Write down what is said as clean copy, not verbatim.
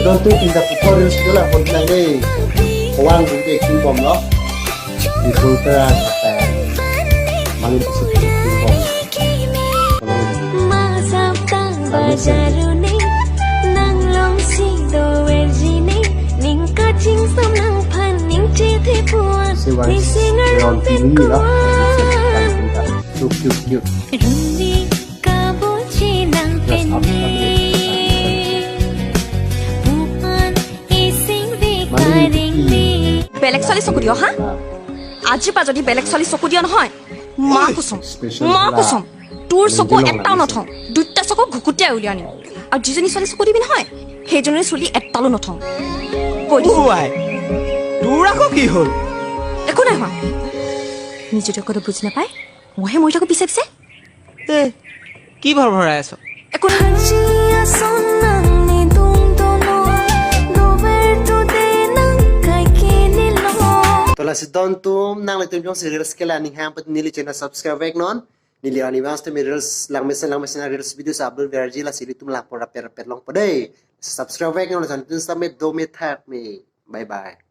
Don tu pinta tutorial video lah pun nang deh. Kawang tu deh king bom lo. Di filterแต่มาเล่นสุดคิงบอม Si Wang on TV แล้ว cute cute cute just up বেলেগ ছোৱালী চকু দিয় হা? আজিৰ পৰা যদি বেলেগ ছোৱালী চকু দিয় নহয়, মা কুচম, মা কুচম, তোৰ চকু এটাও নথওঁ, দুটা চকু ঘুকুটিয়াই উলিয়াই আনিম। আৰু যিজনী ছোৱালী চকু দিবি নহয়, সেইজনীৰ চুলি এটালো নথওঁ, কৈ দিছো। আই, তোৰ আকৌ কি হ'ল? একো নাই হোৱা। নিজে একো বুজি নাপায়, মইহে মৰি থাকো পিছে পিছে। এ, কি ভৰ ভৰাই আছ? একো নাই। Tola si don tum nang le tum jong si reels kela ning hang pat nili channel subscribe vek non nili ani bang tum reels lang mesan reels video sa upload verji la sili tum la por per per long padai subscribe vek non san tum samit do me thak me. Bye bye.